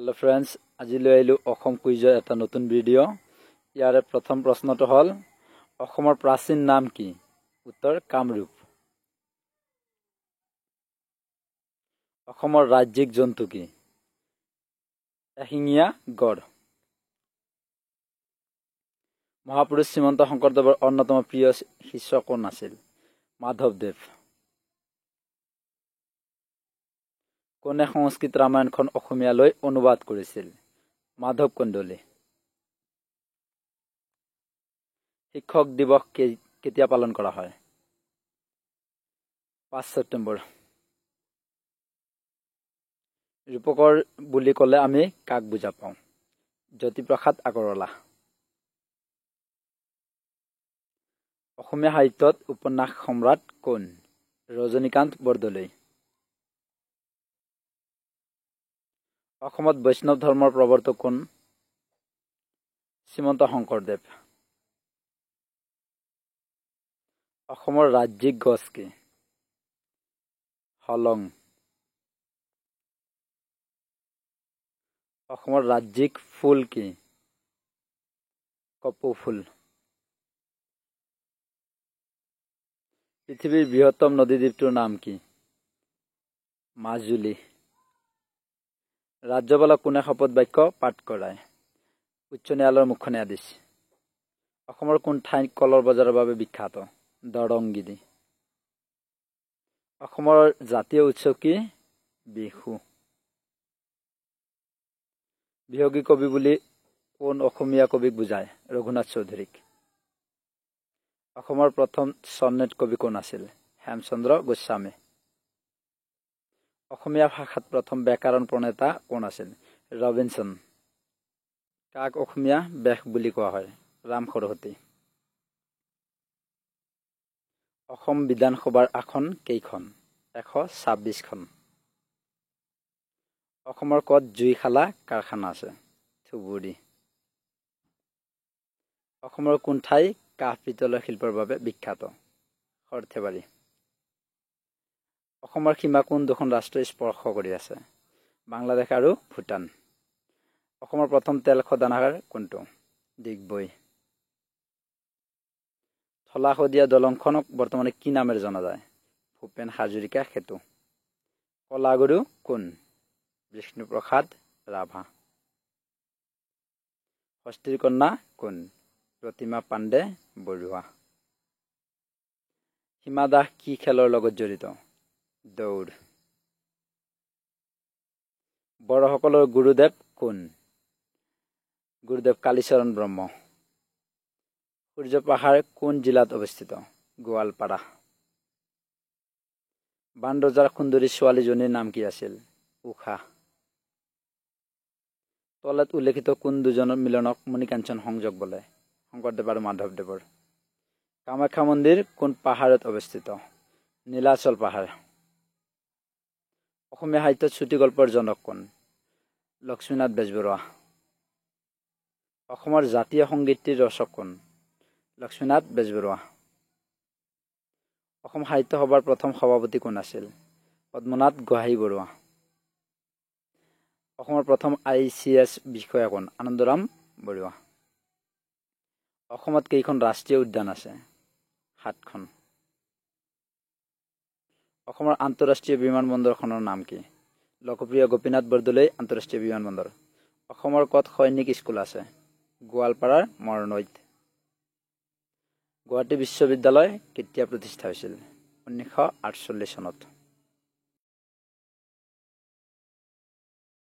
Hello' friends, আজি লৈ আহিলোঁ অসম কুইজৰ এটা নতুন ভিডিঅ'। ইয়াৰে প্ৰথম প্ৰশ্নটো হ'ল, অসমৰ প্ৰাচীন নাম কি? উত্তৰ কামৰূপ। অসমৰ ৰাজ্যিক জন্তু কি? এশিঙীয়া গড়। মহাপুৰুষ শ্ৰীমন্ত শংকৰদেৱৰ অন্যতম প্ৰিয় শিষ্য কোন আছিল? মাধৱদেৱ। কোনে সংস্কৃত ৰামায়ণখন অসমীয়ালৈ অনুবাদ কৰিছিল? মাধৱ কন্দলী। শিক্ষক দিৱস কেতিয়া পালন কৰা হয়? 5 ছেপ্টেম্বৰ। ৰূপকৰ বুলি ক'লে আমি কাক বুজা পাওঁ? জ্যোতিপ্ৰসাদ আগৰৱালা। অসমীয়া সাহিত্যত উপন্যাস সম্ৰাট কোন? ৰজনীকান্ত বৰদলৈ। অসমত বৈষ্ণৱ ধৰ্মৰ প্ৰৱৰ্তক কোন? শ্ৰীমন্ত শংকৰদেৱ। অসমৰ ৰাজ্যিক গছ কি? হলং। অসমৰ ৰাজ্যিক ফুল কি? কপৌ ফুল। পৃথিৱীৰ বৃহত্তম নদীদ্বীপটোৰ নাম কি? মাজুলী। ৰাজ্যপালক কোনে শপত বাক্য পাঠ কৰায়? উচ্চ ন্যায়ালয়ৰ মুখ্য ন্যায়াধীশ। অসমৰ কোন ঠাই কলৰ বজাৰৰ বাবে বিখ্যাত? দৰংগিৰি। অসমৰ জাতীয় উৎসৱ কি? বিহু। বিহগী কবি বুলি কোন অসমীয়া কবিক বুজায়? ৰঘুনাথ চৌধুৰীক। অসমৰ প্ৰথম চনেট কবি কোন আছিল? হেমচন্দ্ৰ গোস্বামী। অসমীয়া ভাষাত প্ৰথম ব্যাকৰণ প্ৰণেতা কোন আছিল? ৰবিনছন। কাক অসমীয়া বেশ বুলি কোৱা হয়? ৰাম সৰস্বতী। অসম বিধানসভাৰ আসন কেইখন? 126খন। অসমৰ ক'ত জুইশালা কাৰখানা আছে? ধুবুৰী। অসমৰ কোন ঠাই কাঁহ পিতলৰ শিল্পৰ বাবে বিখ্যাত? সৰ্থেবাৰী। অসমৰ সীমা কোন দুখন ৰাষ্ট্ৰই স্পৰ্শ কৰি আছে? বাংলাদেশ আৰু ভূটান। অসমৰ প্ৰথম তেল শোধনাগাৰ কোনটো? ডিগবৈ। ধলা শদিয়া দলংখনক বৰ্তমানে কি নামেৰে জনা যায়? ভূপেন হাজৰিকা সেতু। কলাগুৰু কোন? বিষ্ণুপ্ৰসাদ ৰাভা। হস্তীৰ কন্যা কোন? প্ৰতিমা পাণ্ডে বৰুৱা। হিমা দাস কি খেলৰ লগত জড়িত? দৌৰ। বড়োসকলৰ গুৰুদেৱ কোন? গুৰুদেৱ কালীচৰণ ব্ৰহ্ম। সূৰ্য পাহাৰ কোন জিলাত অৱস্থিত? গোৱালপাৰা। বানৰজাৰ সুন্দৰী ছোৱালীজনীৰ নাম কি আছিল? উষা। তলত উল্লেখিত কোন দুজনৰ মিলনক মণিকাঞ্চন সংযোগ বোলে? শংকৰদেৱ আৰু মাধৱদেৱৰ। কামাখ্যা মন্দিৰ কোন পাহাৰত অৱস্থিত? নীলাচল পাহাৰ। অসমীয়া সাহিত্যত চুটিগল্পৰ জনক কোন? লক্ষ্মীনাথ বেজবৰুৱা। অসমৰ জাতীয় সংগীতটিৰ ৰচক কোন? লক্ষ্মীনাথ বেজবৰুৱা। অসম সাহিত্য সভাৰ প্ৰথম সভাপতি কোন আছিল? পদ্মনাথ গোহাঁই বৰুৱা। অসমৰ প্ৰথম ICS বিষয়া কোন? আনন্দৰাম বৰুৱা। অসমত কেইখন ৰাষ্ট্ৰীয় উদ্যান আছে? 7খন। অসমৰ আন্তঃৰাষ্ট্ৰীয় বিমানবন্দৰখনৰ নাম কি? লোকপ্ৰিয় গোপীনাথ বৰদলৈ আন্তঃৰাষ্ট্ৰীয় বিমানবন্দৰ। অসমৰ ক'ত সৈনিক স্কুল আছে? গোৱালপাৰাৰ মৰনৈত। গুৱাহাটী বিশ্ববিদ্যালয় কেতিয়া প্ৰতিষ্ঠা হৈছিল? 1948 চনত।